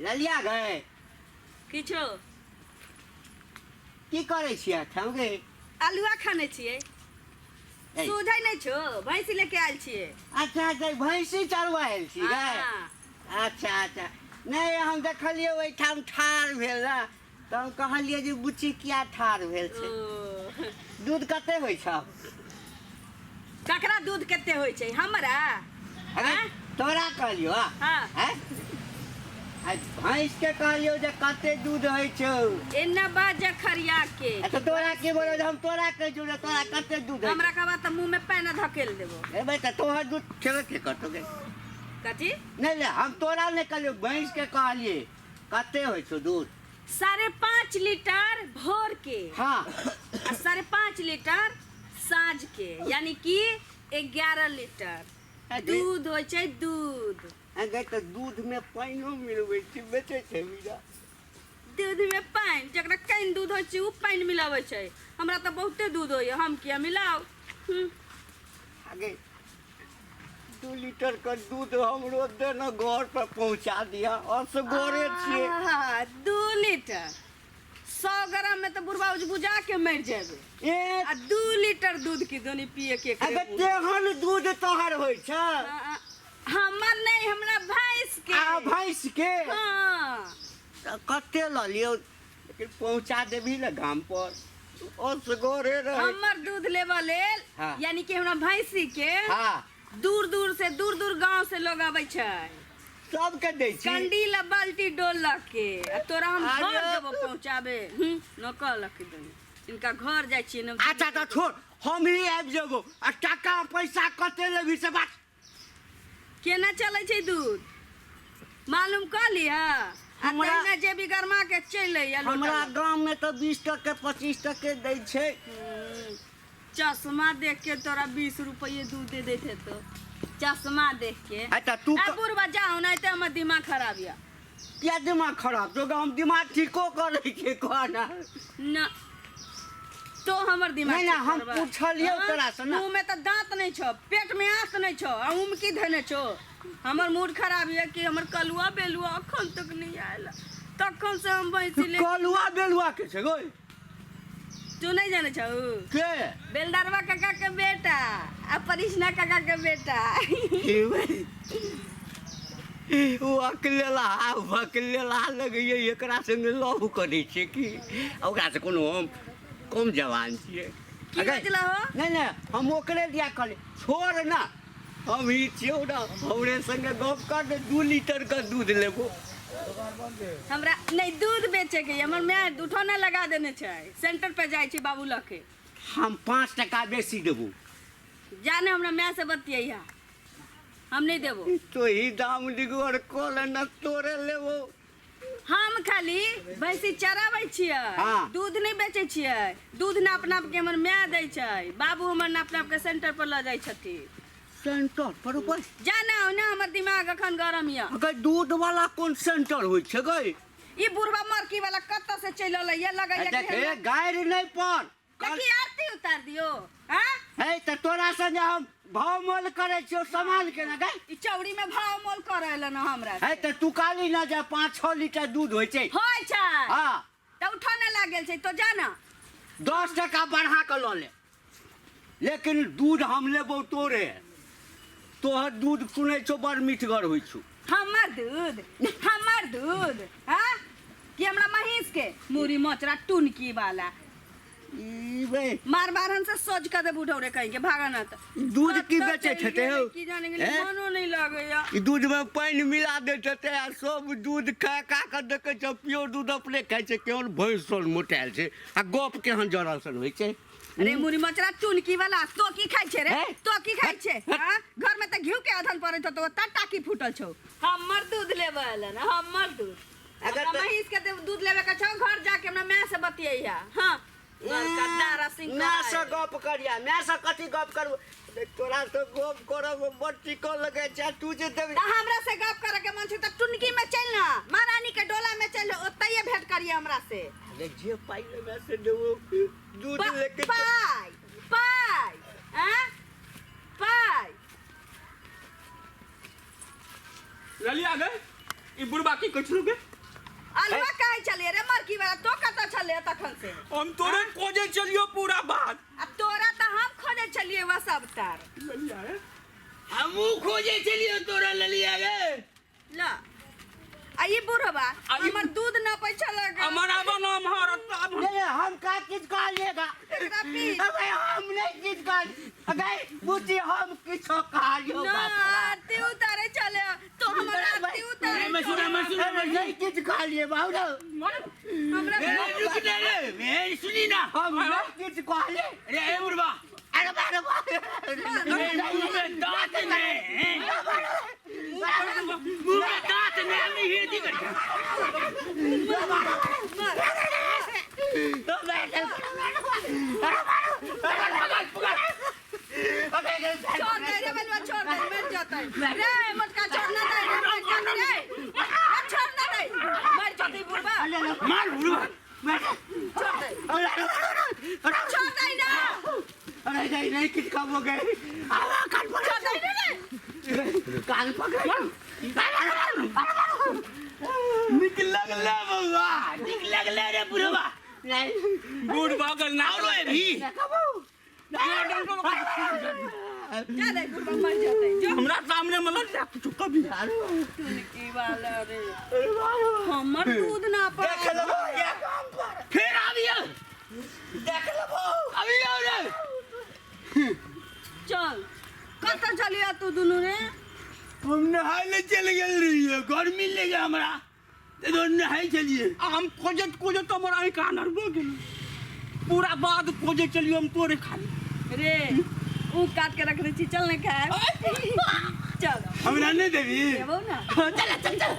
ललिया गए। किछो। की करै छियै ठाम गे? आलुआ खाने छियै। ए। सूझै नहि छौ, भैंसी लेके आयल छियै। अच्छा अच्छा, भैंसी चरवा आयल छी गे? हाँ। अच्छा अच्छा, नहि हम देखलियै ओहिठाम ठाढ़ भेल ने, तऽ हम कहलियै जे बुच्ची किया ठाढ़ भेल छै। ओ, दूध कते होइ छौ? ककरा दूध कते होइ छै? हमरा? अरे आँय? तोरा कहलियौ। हाँ। आँय? आ भैंस के कहलियौ जे कते दूध होइ छौ। एना बाज खरिया के। अच्छा, तोरा की बोलो जे हम तोरा कहै छौ जे तोरा कते दूध होइ? हमरा कहबा तऽ मुँह में पानि धकेल देबो। ए भाई, तऽ तोहर दूध खेबे के करतौ गे? कथी? नहि नहि, हम तोरा नहि कहलियौ, भैंस के कहलियै कते होइ छौ दूध। 5.5 लीटर भोर के। आ 5.5 लीटर साँझ के, यानी कि 11 लीटर दूध होइ छै दूध। अगे तऽ दूध में पानिओ मिलबै छै, बेचै छै मीरा? दूध में पानि? जकरा कनि दूध होइ छै ओ पानि मिलाबै छै। हमरा तऽ बहुते दूध होइए, हम किया मिलाउ? आगे 2 लीटर के दूध हमरो दे ने, घर पर पहुंचा दिया, असगरे छियै। आहा, 2 लीटर 100 ग्राम में तऽ बुढ़बा उजबुजा के मरि जेबै। ए। आ 2 लीटर दूध की दोनी पिए के? अगे तेहन दूध तोहर होइ छै? हमर नहि, हमरा भैंस के। आ भैंस के? हाँ। तऽ कते लऽ लियौ, लेकिन पहुंचा देबही ने गाम पर, असगरे रहै। हमर दूध लेबऽ लेल, यानी कि हमरा भैंसी के, दूर दूर से, दूर दूर गांव से लोग आबै छै। सबके दै छी? कंडील आ बाल्टी डोल लऽ के। आ तोरा हम अरे। घर देबो पहुंचाबे? नौकर लऽ के देनी इनका घर जाइ छियै ने। अच्छा तऽ छोड़, हम ही आबि जेबो। आ टाका पैसा कते लेबही से बात? केना चलै छै दूध मालूम कऽ लिह आ तहिना जेबी गरमा के चलि अइहे लोटा हमरा लऽ। गाम में तऽ 20 टके 25 टके दै छै। चश्मा देख के तोरा 20 रुपये दूध दे दैत हेतो, चश्मा देख के। अच्छा तू आ बुढ़बा जाओ, नहीं तो हमर दिमाग खराब या। किया दिमाग खराब छौ? हम दिमाग ठीको करै छियै, कह ना। न तो हमर दिमाग नहीं, नहीं, ठीक हम करबा। पुछलियौ हाँ? तोरा से ना। मुँह में तऽ दांत नहीं छौ, पेट में आंत नहीं छौ, आ उम की धने छौ? हमर मूड खराब यऽ कि हमर कलुआ बेलुआ अखन तक नहीं आयल, तखन से हम भैंसी ले। कलुआ बेलुआ के छै गो? तू नहीं जाने छौ? के? बेलदारवा काका के बेटा आ परिसना काका के बेटा। ओ अकलेला बकलेला लगैए, एकरा संगे लव करै छै कि? आ ओकरा से कोनो हम कम जवान छियै? की अगर- बजला हो? नहि नहि, हम ओकरे दिया कहली। छोड़ ना, हम ही छियौ ना, हमरे संगे गप कर दे, 2 लीटर के दूध लेबो। हमरा नहीं दूध बेचे के, हमर माय उठौना लगा देने छै, सेंटर पे जाइ छै बाबू लऽ के। हम 5 टका बेसी देबो। जाने, हमरा माय से बतियैहा, हम नहीं देबो। तो ही दाम दिगोर कल न, तोरे लेबो। हम खाली भैंसी चराबै छियै, दूध नहीं बेचै छियै। दूध नाप नाप के हमर माय दै छै, बाबू हमर नाप नाप के सेंटर पर लऽ जाइ छथिन। सेंटर पर ऊपर? जाना ना, हमर दिमाग अखन गरम यऽ। अगर दूध वाला कोन सेंटर होइ छै गई? ई बुढ़वा मरकी वाला कतऽ से चलि अलै ये? लगैया कि देख, हमरा- गारि नहीं पर। देखी, आरती उतार दियो। हाँ। है तऽ तोरा संगे हम भाव मोल करै छियौ सामान के ना गई। ई चौड़ी में भाव मोल करे ना हमरा है तऽ तू काली ना जा, 5-6 लीटर दूध होइ छै। होइ छै? हाँ। तऽ उठौना लागल छै तो जाना। 10 टका बढ़ा कऽ लऽ ले, लेकिन दूध हम लेबौ तोरे। तोहर दूध सुनै छौ बड़ मीठगर होइ छौ। हमर दूध? हमर दूध? हाँ, कि हमरा महींस के मुरी मोचरा टुनकी वाला। ई बे। मार मार हम से सोच कर दे बुढ़ौरे कहीं के भागा ना त। दूध की कतऽ बेचै चलि हेतै गेलै, हौ? की जाने गेलै। हैं? मनो नहीं लगैया। ई दूध में पानि मिला दैत हेतै आ सब दूध खा खा कऽ देखै छै, प्योर दूध अपने खाइ छै। केहन भैंस सन मोटायल छै आ गप केहन जरल सन होइ छै। अरे मुरी मचरा टुनकी वाला, तो की खाइ छै रे? हैं? तो की खाइ छै? हाँ? घर में त घिउ के अधन पड़ैत तो ओतऽ टाकी फूटल छौ। हमर दूध लेबे एलन, हमर दूध। अगर हमरा महींस के दूध लेबे के छौ, घर जाके हमरा माय से बतियैहा। हाँ, बड़का तारा सिंह। माय से गप करिया? माय से कथी गप करबो? देख, तोरा से गप करब बड़ चिकन लगै छै, आ तू जे देबी। तऽ हमरा से गप करे के मन छै तऽ टुनकी में चल ना, महारानी के डोला में चल, ओतैये भेंट करिए हमरा से। अरे जे पाइ लेबै से देबो दूध लेके। पाइ पाइ आँ पाइ। ललिया गए, ई बुढ़बा की कहै छलौ गे? अलुआ काहे छलिए रे मरकी वाला तो कतऽ छलिए तखन से हम तोरे खोजे चलियो पूरा बात आ तोरा तऽ हम खोजे छलिए वह सब तार हमहूँ खोजे चलियो तोरा ललिया गे ल आ ई बुढ़वा आ ई- हमर दूध न पैसा लगा हमर आब नाम हर अब नहीं नहीं, हम का किछ कहलिएगा एकरा पी अबे हम नहीं किछ कहल अबे बुच्ची हम किछो कहलियो ना आरती उतारे चले तो हमर आरती उतारे मैं सुना मैं सुना मैं सुना नहीं किछ कहलिए बाबू हमरा ए, रुक ना रे ए, सुनी ना हम नहीं किछ कहले अरे ए बुढ़वा अरे बारे बारे अरे मुंह में दांत नहीं मुंह में दांत नहीं हम हिंदी कर छोड़ दे रे बलवा छोड़ दे मर जतै रे मोटका छोड़ ना दे रे मर जतै रे रे, छोड़ ना दे मर जतै बुढ़वा मार बुढ़वा छोड़ दे छोड़ दे ना अरे नहीं नहीं किछ कम हो गए आवा कान छोड़ पकड़ दे रे कान पकड़ निक लगला बउआ निक लगला रे बुढ़वा नहीं बुढ़वा के ना आओ रे भी जा दे बुढ़वा मर जतै जो हमरा सामने में लड़ जा कुछ कभी टुनकी वाला रे हमर दूध ना देख पर लो ये काम पर फिर आबियो देख लो अबियो रे चल कतऽ चलिया तू दुनू रे हम नहाय ले चल गेल रहिए गर्मी लगे हमरा तो नहाय चलिए हम खोजत खोजत हमर आँख आनर भऽ गेल पूरा बाद खोजे चलियो हम तोरे खाली रे ऊ काट के रखने छी चल ने खाए चल हमरा नहीं देबी देबौ ना चल चल चल